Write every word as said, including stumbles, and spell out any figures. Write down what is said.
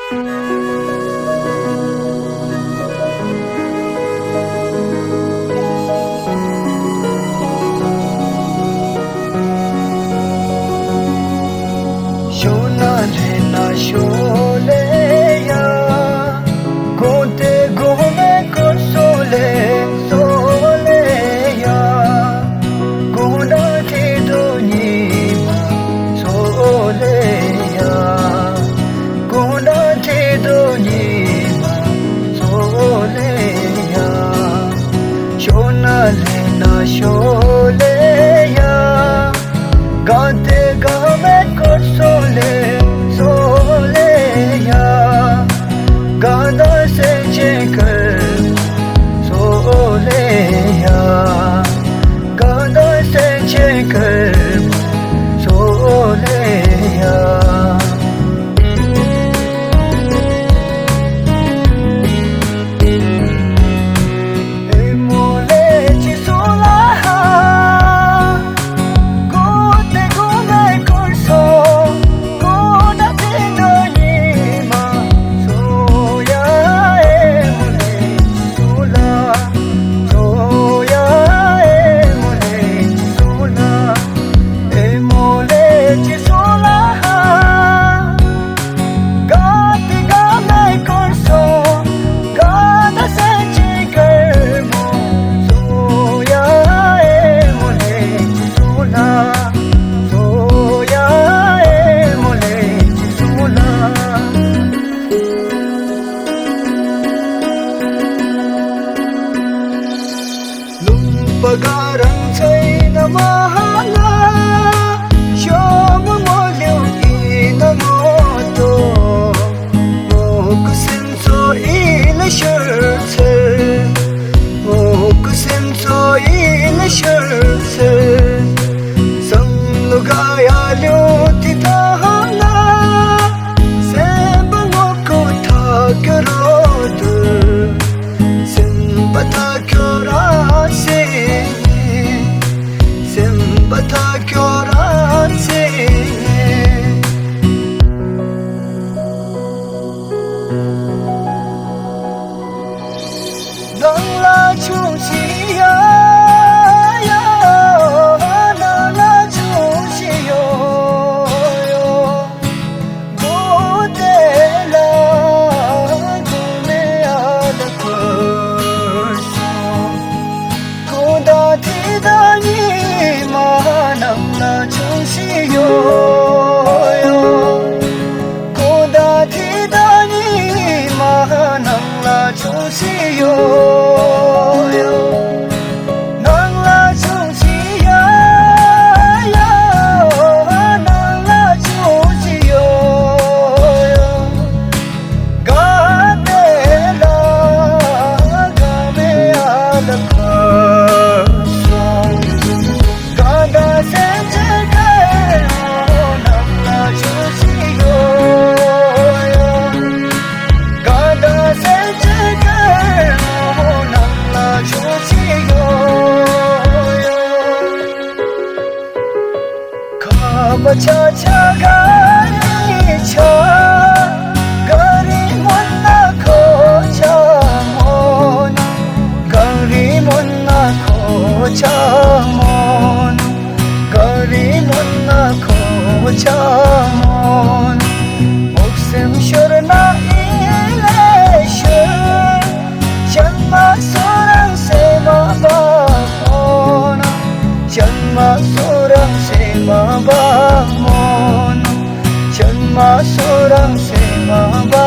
ཤོ་ན་ལེ་ན་ཤོ་ལེ་ཡ། གོང་དེ་གོང་ནས་སྐོར་སོ་ལེ་སོ་ལེ་ཡ། གོང་ན་ཁྱེད་དོ་ཉི་མ་སོ་ལེ་ཡ། གོང་ན་ཁྱེད་དོ་ཉི་མ་སོ་ལེ་ཡ། ཤོ་ན་ལེ་ན་ཤོ་ལེ་ཡ། ག་དེ་ག་མེད་སྐོར་སོ་ལེ་སོ་ལེ་ཡ། ག་ད་སེ་ཅེ་ཀར་སོ་ལེ་ཡ། ག་ད་སེ་ཅེ་ཀར་སོ་ལེ་ཡ། ལུང་པ་ག་རང་ཚེ་ན་མ་ཧ་ལ། ཤོ་མོ་མོ་ལེའུ་ཨི་ན་ངོ་ཏོ། མོ་ཀུ་སེམས་ཚོ་ཨི་ལ་ཤར་ཚེ། མོ་ཀུ་སེམས་ཚོ་ཨི་ལ་ཤར་ཚེ། བསམ་བློ་ག་ཡ་ལེའུ་ཏི་ད་ཧ་ལ། སེམས་པ་ངོ་ཀུ་ཐ་ཀ་རོ་ཏུ། སེམས་པ་ཐ་ཁྱོ་ར་སེ། སེམས་པ་ཐ་ཁྱོ་ར་སེ། ནང་ལ་ཆུང་ཞིག་ཡ་ཡ། ནང་ལ་ཆུང་ཞིག་ཡོ་ཡོ། གོ་དེ་ལ་གོ་མེ་ཡ་ལ་ཁོ་སོང་། གོ་ད་དེ་ད་ཉི་མ་ནང་ལ་ཆུང་ཞིག་ཡོ་ཡོ། གོ་ད་དེ་ད་ཉི་མ་ནང་ལ་ཆུང་ཞིག་ཡོ་ཡོ། ནང་ལ་ཆུང་ཞིག་ཡ་ཡ། ནང་ལ་ཆུང་ཞིག་ཡོ་ཡོ། ག་དེ་ལ་ག་མེ་ཡ་ལ་ཁོ་སོང་། ག་ད་སེ་ཅེ་ཀར་ནང་ལ་ཆུང་ཞིག་ཡོ་ཡོ། ག་ད་སེ་ཅེ་ཀར་ནང་ལ་ཆུང་ཞིག་ཡོ་ཡོ། ཁ་བ་ཆ་ཆ་ག་རི་ཆ། ག་རི་མོ་ན་ཁོ་ཆ་མོ་ན། ག་རི་མོ་ན་ཁོ་ཆ་མོ་ན། ག་རི་མོ་ན་ཁོ་ཆ་མོ་ན། འོག་སེམས་ཤོར་ན་ཨི་ལེ་ཤོར། ཅན་མ་སོ་རང་སེ་མ་བ་མོ་ན། ཅན་མ་སོ་རང་སེ་མ་བ་མོ་ན། ཅན་མ་སོ་རང་སེ་མ་བ་